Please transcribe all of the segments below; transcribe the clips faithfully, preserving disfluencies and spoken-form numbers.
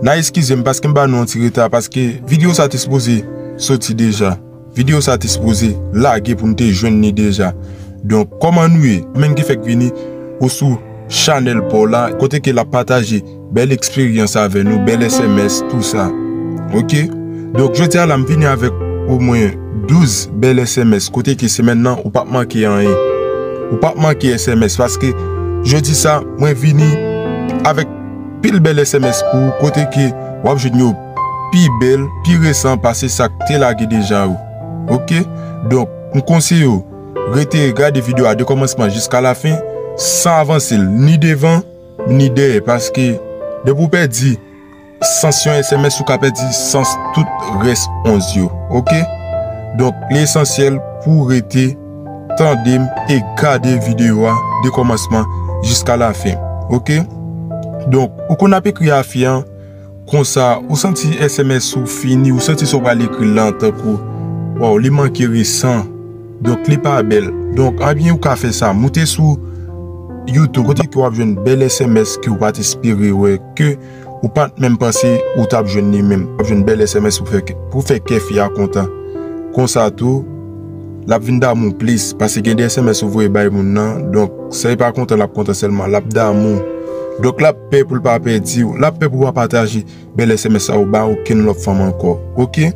N a eskize m paske m ba nou yon ti reta, paske videyo sa te sipoze soti deja. Videyo sa te sipoze lage pou n te jwenn li deja. Donk, kòman nou ye? Menm ki fèk vini, ou sou chanèl pa w la, kote ke l ap pataje bèl eksperyans avè nou, bèl S M S, tou sa. Oke? Donk, jodi a la, m vini avèk omwen douz bèl S M S, kote ke semèn nan, ou p ap manke anyen. Ou p ap manke S M S, paske jodi sa, mwen vini avèk pil bèl S M S pou ou, kote ke w ap jwenn yo pi bèl, pi resan pase sa k te lage deja yo. Oke? Donk, m konseye w, rete gade videyo a de kòmansman jiska lafen, san avanse l, ni devan, ni dèyè, paske depi w pèdi sans yon S M S, ou ka pèdi sans tout rès onz yo. Oke? Donk, li esansyèl pou w rete tande m e gade videyo a de kòmansman jiska lafen. Oke? Donk, ou konn ap ekri afi an, konsa, ou santi S M S ou fini, ou santi sa w pral ekri la tankou, waw, li manke resan. Donk, li pa bèl. Donk, anbyen ou ka fè sa. Moute sou YouTube, kote ke w ap jwenn bèl S M S ke w pa t espere wè, ke ou pa t menm panse ou t ap jwenn li menm. W ap jwenn bèl S M S pou fè, pou fè kè fi a kontan. Konsa tou, l ap vin damou plis, paske gen de S M S ou voye bay moun nan. Donk, sa e pa kontan l ap kontan sèlman, l ap damou. Donk, l ap pè pou l pa pèdi w, l ap pè pou w pa pataje bèl S M S sa yo ba okenn lòt fanm ankò. Oke?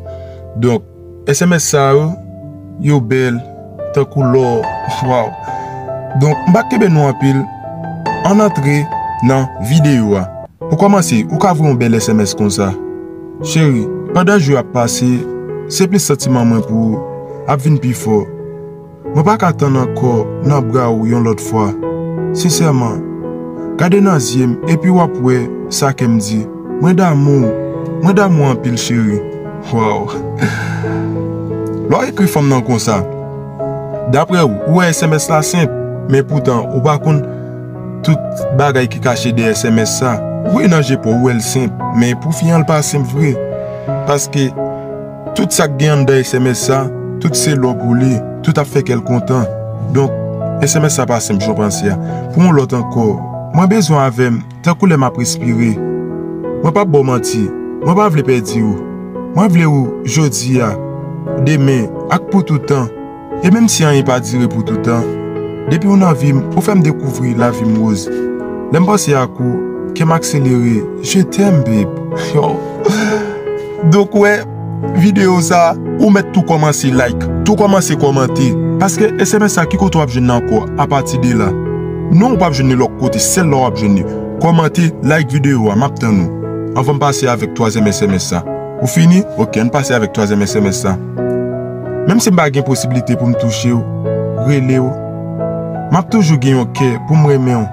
Donk, S M S sa yo, yo bèl, tankou lò. Waw. Donk, m pa kenbe nou anpil. Ann antre nan videyo a. Pou kòmanse, ou ka voye yon bèl S M S konsa. Cheri, pandan jou yo ap pase, se plis santiman mwen pou ou ap vin pi fò. Mwen pa ka tann ankò nan bra w yon lòt fwa. Sensèman, gade nan zye m epi w ap wè sa kè m di. Mwen damou w. Mwen damou w anpil, cheri. Waw. Lè w ekri fanm nan konsa, daprè w, ou wè S M S la senp, men poutan, ou pa konn tout bagay ki kache dèyè S M S sa. Wi, nan je pa w, ou wè l senp, men pou fi an, l pa senp vre. Paske tout sa k gen anndan S M S sa, tout se lò pou li, tout ap fè kè l kontan. Donk, S M S sa pa senp jan w panse a. Pou yon lòt ankò, mwen bezwen w avè m tankou lè m ap respire. Mwen p ap ba w manti, mwen pa vle pèdi w. Mwen vle w jodi a, demen, ak pou toutan. E menm si anyen pa dire pou toutan, depi w nan vi m, ou fè m dekouvri lavi m woz. Lè m panse ak ou, kè m akselere. Je t'aime, babe. Yo. Donk, wè, videyo sa, ou mèt tou kòmanse like, tou kòmanse kòmante. Paske S M S sa, ki kote w ap jwenn li ankò apati de la? Non, ou p ap jwenn li lòt kote, sèl la w ap jwenn li. Kòmante, like videyo a, m ap tann ou. Anvan m pase avèk twazyèm S M S sa. Ou fini? Oke, ann pase avèk twazyèm S M S sa. Menm si m pa gen posiblite pou m touche w, rele w, m ap toujou gen yon kè pou m renmen w.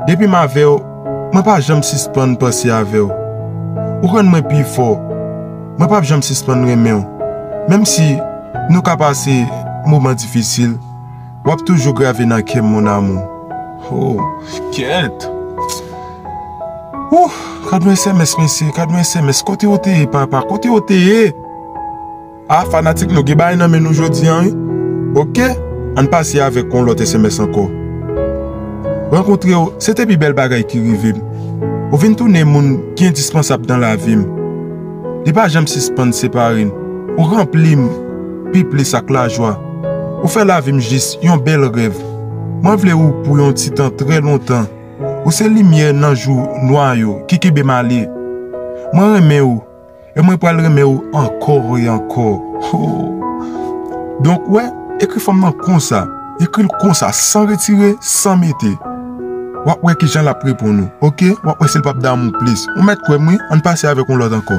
Depi m avè w, mwen pa janm sispann panse avè w. Ou rann mwen pi fò. Mwen p ap janm sispann renmen w. Menm si nou ka pase moman difisil, w ap toujou grave nan kè m, mon amour. Oh, kèt. Ouh, gad yon S M S, mesye, gad yon S M S. Kote w te ye, papa? Kote w te ye? Ah, fanatik, nou gen bagay nan men nou jodi a, wi. Oke, ann pase avèk yon lòt S M S ankò. Rankontre w, se te pi bèl bagay ki rive m. Ou vin tounen moun ki endispansab nan lavi m. Li pa janm sispann separe n. Ou ranpli m pi plis ak lajwa. Ou fè lavi m jis yon bèl rèv. Mwen vle ou pou yon ti tan trè lontan. Ou se limyè nan jou nwa yo ki kenbe m ale. Mwen renmen ou, e mwen pral renmen ou ankò e ankò. Ho! Donk, wè, ekri fanm nan konsa. Ekri l konsa, san retire, san mete. W ap wè kijan l ap reponn ou, oke? W ap wè si l p ap damou plis. Ou mèt kwè m, wi, ann pase avèk yon lòt ankò.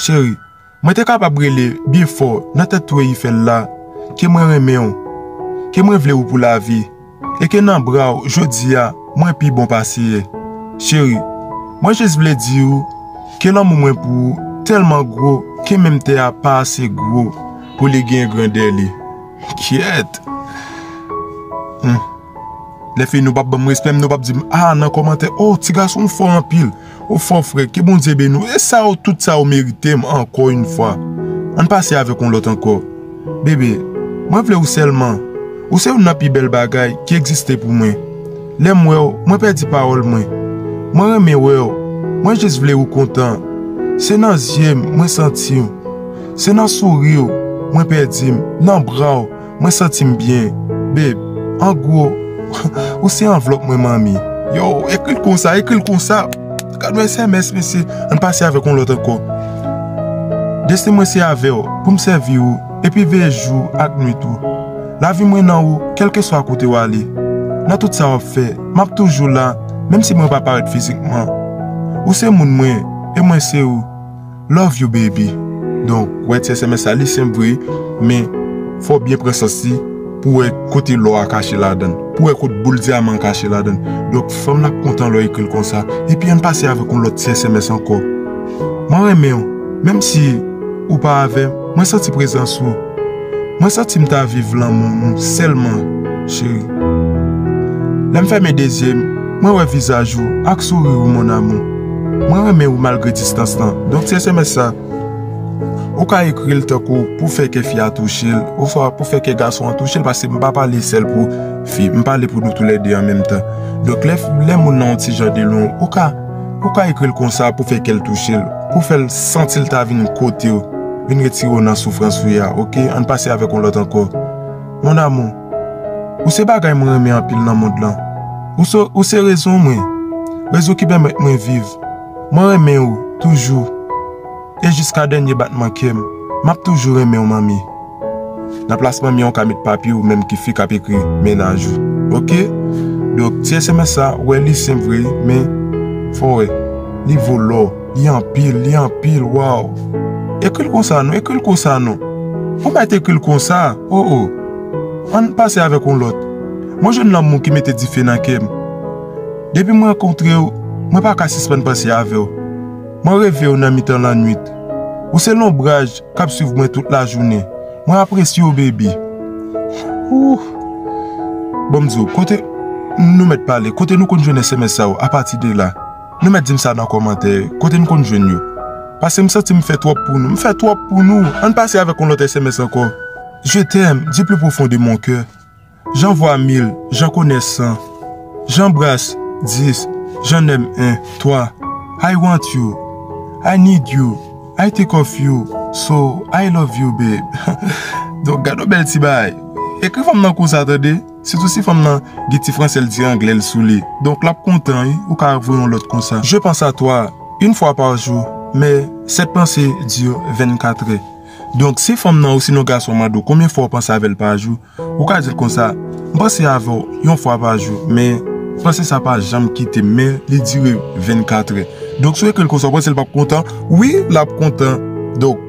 Cheri, mwen te kapab rele byen fò nan tèt Tou Eyifèl la ke mwen renmen w, ke mwen vle w pou lavi, e ke nan bra w jodi a, mwen pi bon pase yè. Cheri, mwen jis vle di w ke lanmou mwen pou ou tèlman gwo ke menm tè a pa ase gwo pou li gen grandè li. Kyèt! Hmm. Lè fini, nou p ap ban m respè m, nou p ap di m, ah, nan kòmantè, oh, ti gason w fò anpil. Ou fò, frè, ke Bondye beni w. E sa yo, tout sa yo merite m ankò yon fwa. Ann pase avèk yon lòt ankò. Bebe, mwen vle w sèlman. Ou se youn nan pi bèl bagay ki egziste pou mwen. Lè m wè w, mwen pèdi pawòl mwen. Mwen renmen wè w. Mwen jis vle ou kontan. Se nan zye m mwen santi w. Se nan souri w mwen pèdi m. Nan bra w mwen santi m byen. Babe, an gwo, ou se anvlòp mwen, manmi. Yo, ekri l konsa, ekri l konsa. Gad yon S M S, mesye. Ann pase avèk yon lòt ankò. Desten mwen se avè w, pou m sèvi w, epi veye jou ak nwit ou. Lavi mwen nan ou, kèlkeswa kote w ale. Nan tout sa w ap fè, m ap toujou la, menm si mwen pa parèt fizikman. Ou se moun mwen, e mwen se ou. Love you, baby. Donk, wè ti S M S sa, li senp vre, men fò w byen pran sans li pou wè kote lò a kache ladan l, pou wè kot boul dyaman an kache ladan l. Donk, fanm nan ap kontan lè w ekri l konsa. Epi ann pase avèk yon lòt ti S M S ankò. Mwen renmen w, menm si ou pa avè m, mwen santi prezans ou. Mwen santi m ta viv lanmou nou sèlman, cheri. Lè m fèmen de zye m, mwen wè vizaj ou ak souri ou, mon amour. Mwen renmen ou malgre distans lan. Donk, ti S M S sa, ou ka ekri l tankou pou fè kè fi a touche l, oswa pou fè kè gason an touche l, paske m pa pale sèl pou fi, m pale pou nou toulède an menm tan. Donk, lè, lè moun nan yon ti jan de lwen, ou ka, ou ka ekri l konsa pou fè kè l touche l, pou fè l santi l ta vin kote w, vin retire w nan soufrans ou ye a, oke? Ann pase avèk yon lòt ankò. Mon amour, ou se bagay mwen renmen anpil nan mond lan. Ou se, ou se rezon mwen, rezon ki pèmèt mwen viv. Mwen renmen ou toujou. E jiska dènye batman kè m, m ap toujou renmen w, manmi. Nan plas manmi an, ou ka met papi ou menm ki fi k ap ekri mennaj ou. Oke? Donk, ti S M S sa, wè, li senp vre, men fò wè. Li vo lò. Li anpil, li anpil, waw. Ekri l konsa non, ekri l konsa non. Ou mèt ekri l konsa, o o. Ann pase avèk yon lòt. Mwen jwenn lanmou ki mete dife nan kè m. Depi mwen rankontre w, mwen pa ka sispann panse avè w. Mwen reve w nan mitan lannwit. Ou se lonbraj k ap swiv mwen tout lajounen. Mwen apresye w, baby. Ouh. Bon, m di w, kote nou mèt pale, kote nou konn jwenn S M S sa yo, apati de la. Nou mèt di m sa nan kòmantè, kote n konn jwenn yo. Paske m santi m fè twòp pou nou. M fè twòp pou nou. Ann pase avèk yon lòt S M S ankò. Je t'aime du plus profond de mon cœur. J'envoie mille, j'en connais cent. J'embrasse dix, j'en aime un, toi. I want you. I need you. I think of you. So, I love you, babe. Donk, gade yon bèl ti bagay. Ekri fanm nan konsa, tande. Sitou si fanm nan gen ti franse l di anglè l sou li. Donk, l ap kontan, wi, ou ka voye yon lòt konsa. Je pense à toi une fois par jour, mais cette pensée dure vingt-quatre heures. Donk, si fanm nan osinon gason mande w konbyen fwa w panse avè l pa jou, ou ka di l konsa, m panse avè w yon fwa pa jou, men panse sa pa janm kite m, men li dire vennkatrè. Donk, si w ekri l konsa, w panse l p ap kontan? Wi, l ap kontan. Donk,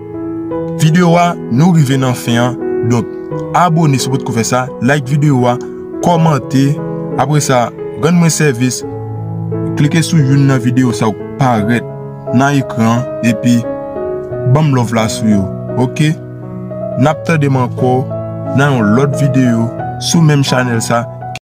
videyo a, nou rive nan fen an. Donk, abone si w potko fè sa, like videyo a, kòmante. Apre sa, rann mwen sèvis, klike sou youn nan videyo sa yo k parèt nan ekran an, epi ban m love la sou yo, oke? N ap tande m ankò nan yon lòt videyo sou menm chanèl sa.